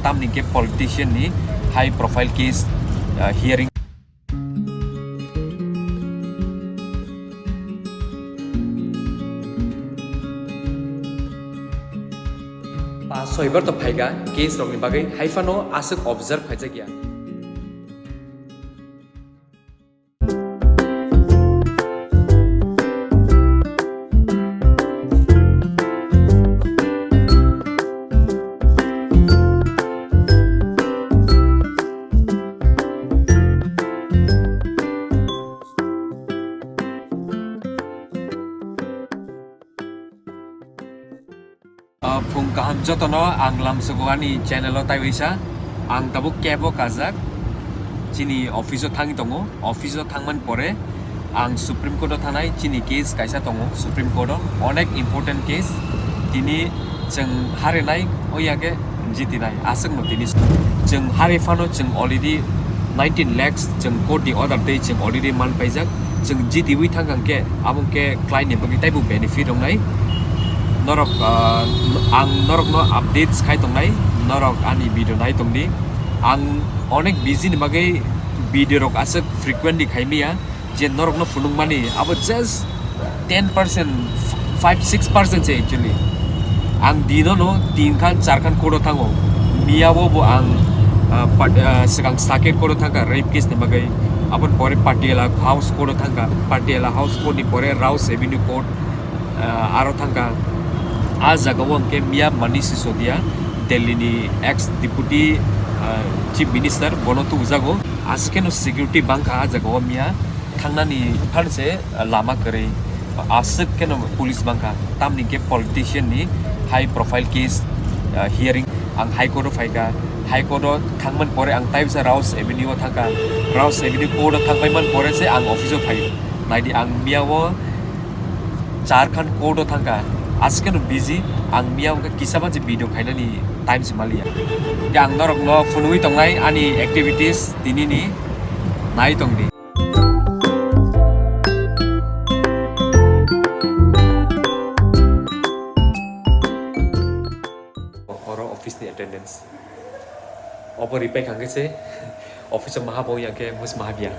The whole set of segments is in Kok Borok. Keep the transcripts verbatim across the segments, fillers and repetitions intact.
Tamni ke politician ni high profile case, uh, hearing. Pas soi bar to phaiga case rokni bagwi, hai phano aswk observe khaijak ya. Ah, phung kaham jotono ang lamsogo ani channel o taiwi sa. Ang tabuk cab o kajak. Chini office o thangwi tongo. Office o thangmani pore ang Supreme Court o thanai. Chini case kaisa tongo Supreme Court o. Onek important case. Tini chwng harinai, oya khe jitinai. Aswkno tini chwng hari phano chwng already nineteen lakhs chwng court ni order tei chwng already man paijak. Chwng jitiwi thangkha hwnkhe abo hwnkhe client ni bagwi taibo benefit wngnai. Norok, ah, ang norokno updates khai tongnai, norok ani video nai tongdi. Ang onek busy ni bagwi video rok aswk frequently khai maya, je norokno phunukmani abo just ten percent, five six percent se actually. Ang dino no tin khan char khan court o thango. Miya o bo ang, ah, pat-, ah, swkang Saket court o thangkha rape case ni bagwi. Aboni pore Patiala House court o thangkha. Patiala House court ni pore Rouse Avenue court, ah, aro thangkha. A jaga o hwnkhe miya Manish Sisodia, Delhi ni ex deputy, ah, chief minister, bono tubujago. Aswk kheno security bangkha a jaga o miya. Thangnani phan se, ah, lama kwrwi. Aswk kheno police bangkha. Tamni hwnkhe politician ni high profile case, ah, hearing. Ang High Court o phaikha. High Court o thangmani pore ang taibisa Rouse Avenue o thangkha. Rouse Avenue court o thangpaimani pore se ang office o phaio. Naidi ang miya o char khan court o thangkha. Aswk kheno busy. Ang miya o kisa mansi video khainani time se maliya. Ang norokno phunugwi tongnai ani activities tinini nai tongdi. Oro office ni attendance. Obo ripai khangkhe se office o maha bo yang khe mus maha biya.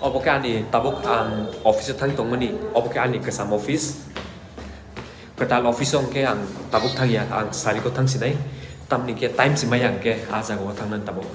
Obo khe ani tabuk ang office o thang tongmani, obo khe ani kwcham office. Kwtal office o hwnkhe ang tabuk thangya, ang sariko thangsinai, tamni khe time si maya hwnkhe a jagao thangnani tabuk.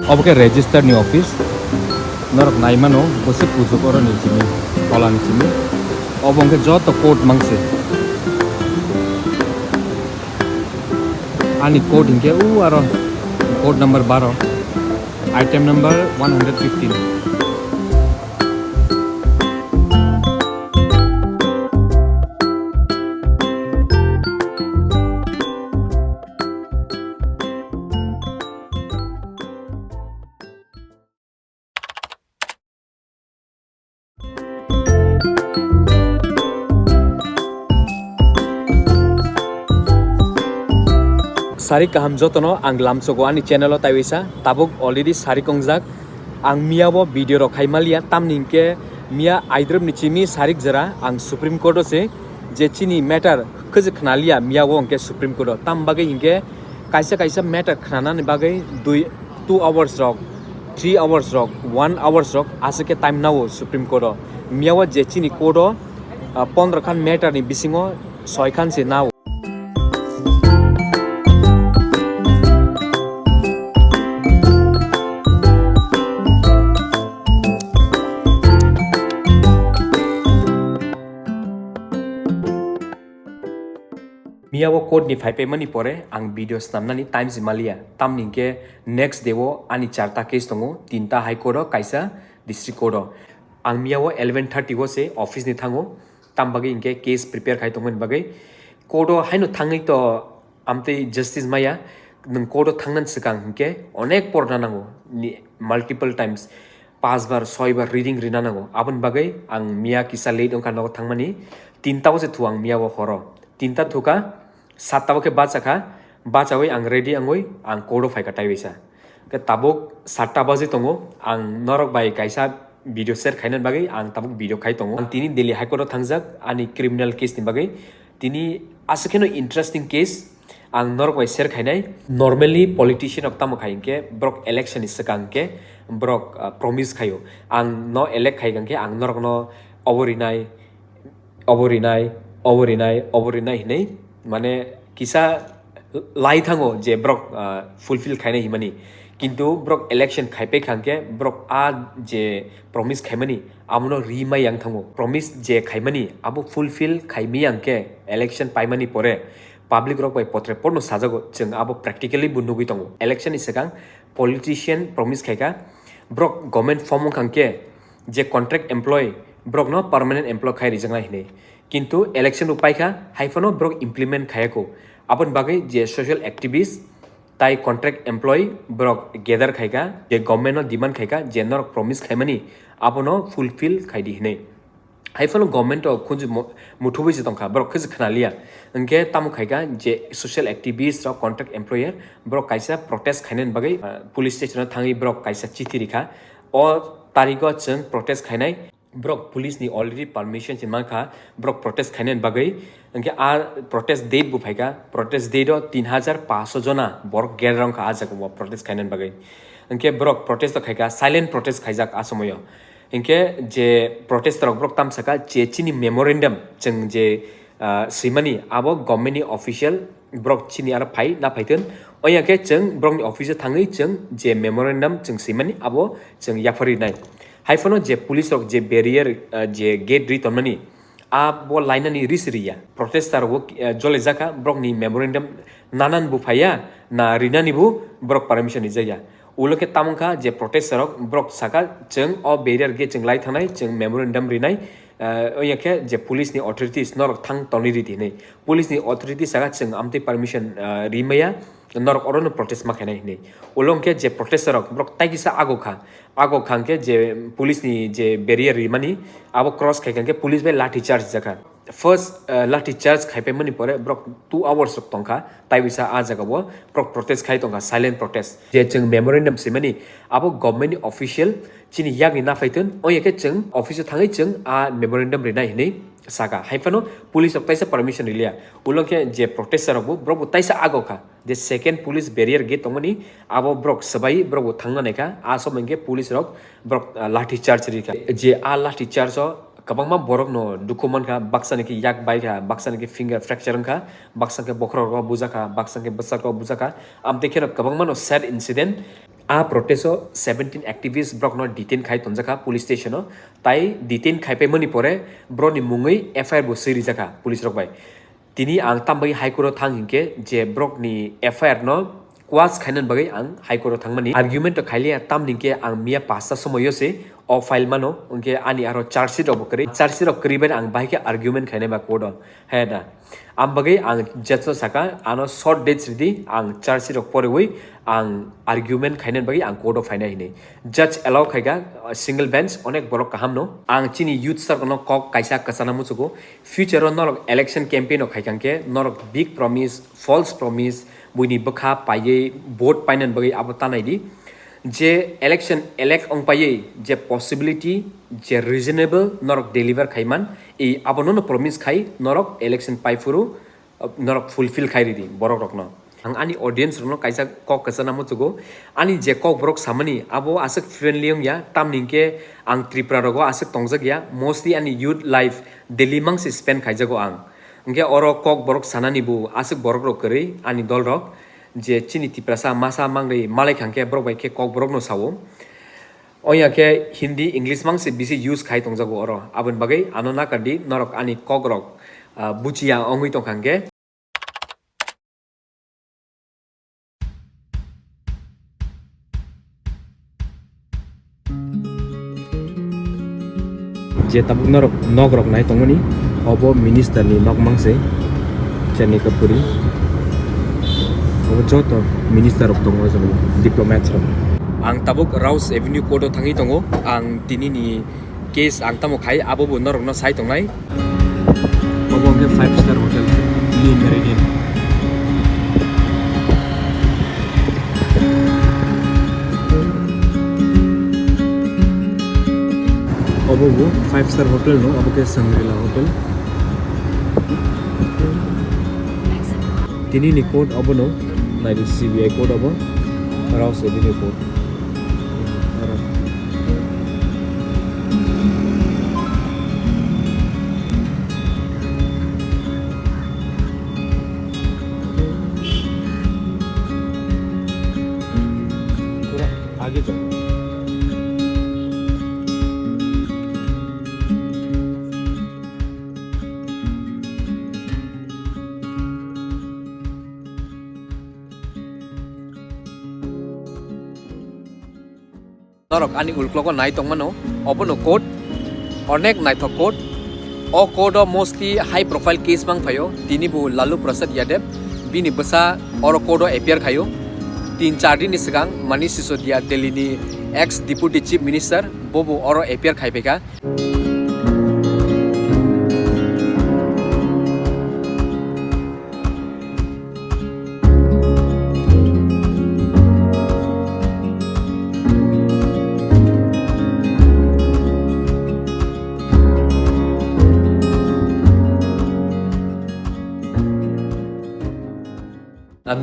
Obo khe register ni office. Norok nai mano, bwswk kuchuk oro ni simi, tola ni simi. Obo hwnkhe joto court mangse. Ani court hinkhe u aro court number baro, item number one hundred fifteen. Sari kaham jotono ang lamsogo ani channel o taiwisa tabuk already sari kongjak. Ang miya bo video rok khai maliya, tamni hinkhe miya aidrop ni chimi sarik jora ang Supreme Court o se je chini matter khwjwk khna liya miya o hinkhe Supreme Court o. Tam bagwi hinkhe kaisa kaisa matter khnanani bagwi dui, two hours rok, three hours rok, one hours rok aswk khe time nao Supreme Court o. Miya o je chini court o, ah, pondro khan matter ni bisingo soi khan se nao. Miya o court ni phai paimani pore ang video snamnani time se maliya, tamni hinkhe next day o ani charta case tongo, tinta High Court o, kaisa District Court o. Ang miya o eleven thirty o se office ni thango, tam bagwi hinkhe case prepare khai tongmani bagwi. Court o haino thangwi to amtwi justice maya, nwng court o thangnani swkang hinkhe onek porna nango, ni multiple times. Pas bar, soi bar reading rina nango. Aboni bagwi ang miya kisa late wngkha nogo thangmani. Tinta o se thu ang miya o horo. Tinta thuka, satta o khe bacha kha. Bachawi ang ready wngwi ang court o phaikha taiwisa. Khe tabuk satta baji tongo. Ang norok bai kaisa video share khaina bagwi ang tabuk video khai tongo. Ang tini Delhi High Court o thangjak ani criminal case ni bagwi. Tini aswk kheno interesting case ang norok bai share khainai. Normally politician rok tamo khai hinkhe borok election ni swkang khe borok, ah, promise khaio. Ang no elect khai hinkhe ang norok no obo rinai, obo rinai, obo rinai, obo rinai hinui mane kisa lai thango je borok, ah, fulfill khainai himani. Kintu borok election khaipai kha hinkhe borok a je promise khaimani abono ri mai yang thango. Promise je khaimani abo fulfill khaimai yang khe election paimani pore public rok bai potre porno sajago, chwng abo practically bo nugwi tongo. Election ni swkang politician promise khaikha, borok government form wngkha hinkhe je contract employee borokno permanent employee khai rijaknai hinui. Kintu election bo paikha, haiphano borok implement khayako. Aboni bagwi je social activist tai contract employee borok gather khaikha, je government no demand khaikha, je norok promise khaimani abono fulfill khaidi hinui. Haiphano government o khunju mo-, muthubui se tongkha, borok khwjak khna liya. Hinkhe tamo khaikha je social activist rok, contract employer borok kaisa protest khainani bagwi, ah, police station o thangwi borok kaisa chithi rikha. O tarigo chwng protest khainai. Borok police ni already permission se mankha, borok protest khainani bagwi. Hinkhe a protest date bo phaikha, protest date o tin hajar paanso jona borok gather wngkha a jaga o protest khainani bagwi. Hinkhe borok protest o khaikha, silent protest khaijak a somoyo. Hinkhe je protest rok borok tam saka je chini memorandum, chwng je, ah, swimani abo government ni official borok chini aro phai na phaithun. Oya khe chwng borokni office o thangwi chwng je memorandum chwng swimani abo chwng yapharwi nai. Haiphano je police rok je barrier, ah, je gate ri tonmani abo lainani ris riya. Protester rok, ah, jole jakha borokni memorandum nanan bo phaiya na rinani bo borok permission rijaya. Ulo khe tamo wngkha je protester rok borok saka chwng o barrier gate chwng lai thangnai, chwng memorandum rinai. Ah, oya khe je police ni authorities norok thang tonwi ridi hinui. Police ni authorities saka chwng amtwi permission, ah, rimaya, norok orono protest ma khainai hinui. Ulo hwnkhe je protester rok borok tai kisa ago kha. Ago kha hwnkhe je police ni je barrier rimani abo cross khai kha hwnkhe police bai lathi charge jakha. First, ah, lathi charge khaipai mani pore borok two hours rok tongkha. Tai bisa a jaga o borok protest khai tongkha, silent protest. Je chwng memorandum swimani abo government ni official chini yakni na phaithun, oya khe chwng office o thangwi chwng a memorandum rinai hinui saka. Haiphano police rok taisa permission riliya. Ulo khe je protester rok bo borok bo taisa ago kha. Je second police barrier gate tongmani abo borok swbai borok bo thangna naikha. A somoi khe police rok borok, ah, lathi charge rikha. Je a lathi charge o kwbangma borok no dukhu mankha, baksa ni khe yak bai kha, baksa ni khe finger fracture wngkha, baksa khe bokhorok rok bujakha, baksa khe bwsarok bujakha. Amtwi kheno kwbangma no sad incident. A protest o seventeen activist borok no detain khai tonjakha police station o. Tai detain khaipai mani pore borok ni mungwi F I R bo swi rijakha police rok bai. Tini ang tambai High Court o thang hinkhe je borok ni F I R no quash khainani bagwi ang High Court o thangmani argument o khailiya, tamni hinkhe ang miya pasta somoyo se o file mano, hinkhe ani aro charge sheet rok bo kwrwi, charge sheet rok kwrwi bai ang bahai khe argument khainai ba court o, he da. Am bagwi ang judge no saka, ano short dates ridi, ang charge sheet rok poriwi ang argument khainani bagwi ang court o phainai hinui. Judge allow khaikha, uh, single bench, onek borok kaham no. Ang chini youth sir no kok kaisa kwchana muchugo. Future o norok election campaign o khaikha khe norok big promise, false promise, buini bwkha paiwi vote painani bagwi abo tanai di. Je election elect wng paiwi je possibility, je reasonable norok deliver khaiman, i abono no promise khai norok election pai phuru, uh, norok fulfill khai ridi borok rokno. Ang ani audience rokno kaisa kok kwchana muchugo. Ani je kok borok samani abo aswk fluently wngya, tamni hinkhe ang Tripura rogo aswk tongjak ya, mostly ani youth life Delhi mangsi spend khaijago ang. Hinkhe oro kok borok sanani bo aswk borok rok kwrwi ani dol rok, je chini Tiprasa masa mangri malai kha hinkhe borok bai khe kok borok no sao. Oya khe Hindi, English mangsi bisi use khai tongjago oro. Aboni bagwi ano nakar di, norok ani kok rok, ah, buchiya wngwi tongkha hinkhe. Je tabuk norok nok rok nai tongmani, obo minister ni nok mangsi, Chennai Kapuri. Obo joto minister rok tongo, diplomats rok. Ang tabuk Rouse Avenue Court o thangwi tongo. Ang tini ni case ang tamo khai, abo bo norok no sai tongnai. Obo hwnkhe five star hotel, Lee Meridian. Obo bo five star hotel no, abo khe Shangri-La Hotel. Tini ni court obo no, nai di C B I court obo, Rouse Avenue Court. Aro. Pura age jao. Norok ani ulklogo nai tongmano, obono court, onek naithok court. O court o mostly high profile case mang phaio, tini bo Lalu Prasad Yadav, bini bwsa oro court o appear khaio. Tin char din ni swkang Manish Sisodia, Delhi ni ex deputy chief minister, bobo oro appear khai phaikha.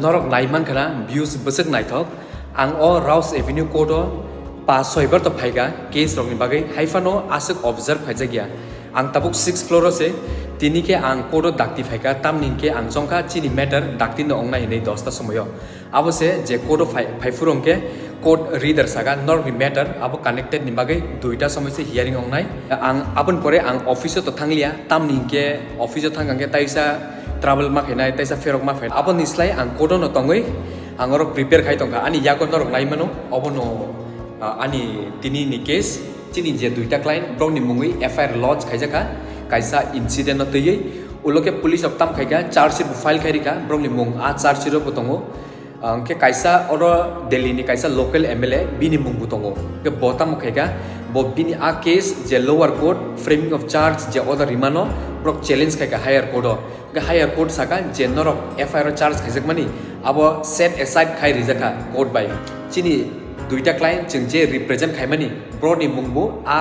Norok nai mankha na views bwswk naithok. Ang o Rouse Avenue Court o pa soi bar to phaikha case rokni bagwi, hai phano aswk observe khaijakya. Ang tabuk sixth floor o se, tini khe ang court o dakti phaikha, tamni hwnkhe ang chongkha chini matter dakti no wngnai hinwi dosta somoio. Abo se je court o phai, phai phuru hwnkhe court reader saka norokni matter abo connected ni bagwi duita somoi se hearing wngnai. Ang aboni pore ang office o to thangliya, tamni hwnkhe office o thangkha hwnkhe taisa trouble ma khainai, taisa pherok ma phainai. Aboni slai ang court o no tongwi ang oro prepare khai tongkha. Ani yago norok nai mano, obono, ah, ani tini ni case, chini je duita client, borokni mungwi F I R lodge khaijakha, kaisa incident no twiwi. Ulo khe police rok tam khaikha, charge sheet bo file khai rikha, borokni mung a charge sheet o bo tongo. Hwnkhe kaisa oro Delhi ni kaisa local M L A, bini mung bo tongo. Hwnkhe bo tamo khaikha, bo bini a case je lower court framing of charge je order rimano, borok challenge khaikha higher court o. Hwnkhe higher court saka je norok F I R o charge khaijakmani, abo set aside khai rijakha court bai. Chini duita client chwng je represent khaimani, borokni mung bo a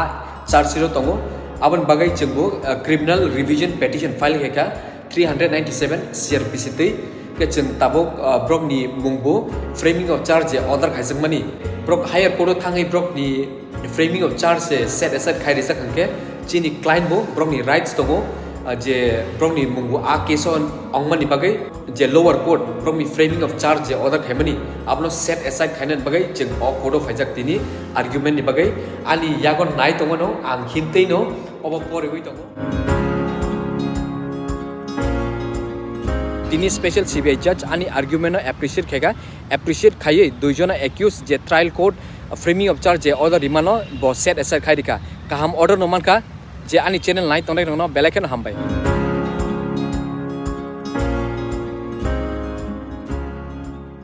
charge sheet o tongo. Aboni bagwi chwng bo, ah, criminal revision petition file khaikha. Three hundred ninety-seven C R P C twi, khe chwng tabuk, ah, borokni mung bo framing of charge je order khaijakmani. Borok higher court o thangwi borokni framing of charge je set aside khai rijak hwnkhe chini client bo borokni rights tongo, ah, je borokni mung bo a case o wngmani bagwi je lower court borokni framing of charge je order khaimani abono set aside khainani bagwi chwng o court o phaijak tini argument ni bagwi. Ani yago nai tongmano ang hintwi no obo poriwi tongo. Tini special C B I judge ani argument no appreciate khaikha, appreciate khaiwi duijona accused je trial court framing of charge je order rimano bo set aside khai rikha. Kaham order no mankha, je ani channel nai tongnai rokno belai kheno hambai.